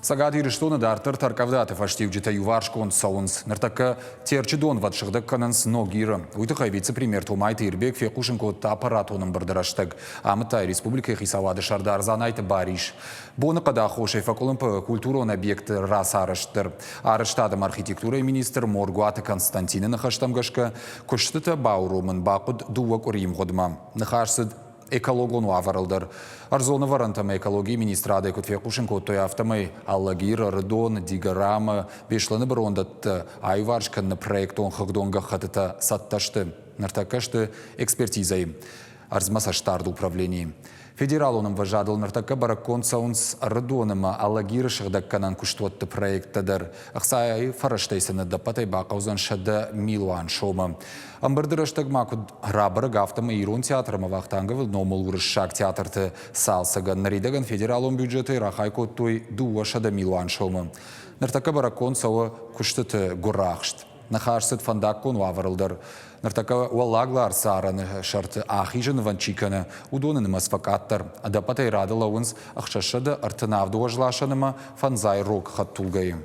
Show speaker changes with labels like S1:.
S1: Цӕгат Ирыстоны дарддӕр тӕркъӕвдаты фӕстиуджытӕ иуварсгонд цӕуынц. Ныртӕккӕ Терчы донвӕд сыгъдӕг кӕнынц Ногиры. Уый тыххӕй вице-премьер Томайты Ирбег фехъусын кодта аппаратон ӕмбырды рӕстӕг. Амыдта республикӕйы хицауады сӕрдар Дзанайты Барис. Боныхъӕды аххосӕй фӕкъуылымпы культурон объекты рацарӕзт дӕр. Арӕзтад ӕмӕ архитектурӕйы министр Моргуаты Константины ныхӕстӕм гӕсгӕ, куыстытӕ бауромын бахъуыд дыууӕ къуырийы мгъуыдмӕ. Ныхас цыд экологон уавӕрыл дӕр. Ӕрдзон ӕвӕрӕнтӕ ӕмӕ экологийы министрадӕй куыд фехъусын кодтой, афтӕмӕй Алагир, Ӕрыдон, Дигорамы, Беслӕны бырондӕттӕ аиуварс кӕныны проектон хыгъдон гӕххӕттытӕ цӕттӕ сты. Ныртӕккӕ сты экспертизӕйы ӕрдзмӕ цӕстдарды управленийы. Федералон ӕмвӕзадыл ныртӕккӕ бӕрӕггонд цӕуынц Ӕрыдон ӕмӕ Алагиры сыгъдӕггӕнӕн куыстуӕтты проекттӕ дӕр. Ӕхцайы фӕрӕзтӕй сын ӕдӕппӕтӕй бахъӕудзӕн 100 милуан сомы. Ӕмбырды рӕстӕг ма куыд рабӕрӕг, афтӕмӕй Ирон театр ӕмӕ Вахтанговы номыл уырыссаг театрты цалцӕгӕн ныридӕгӕн федералон бюджетӕй рахай кодтой 200 милуан сомы. Ныртӕккӕ бӕрӕггонд цӕуы куыстыты гуырахст. Ныхас цыд фӕндаггон уавӕрыл дӕр. Ныртӕккӕ Уӕллаг Ларсы арӕны сӕрты ахизынвӕнд чи кӕны, уыдоны нымӕц фӕкъаддӕр. Ӕдӕппӕтӕй рады лӕууынц 637 уӕзласӕн ӕмӕ фӕндзай рог хӕдтулгӕйы.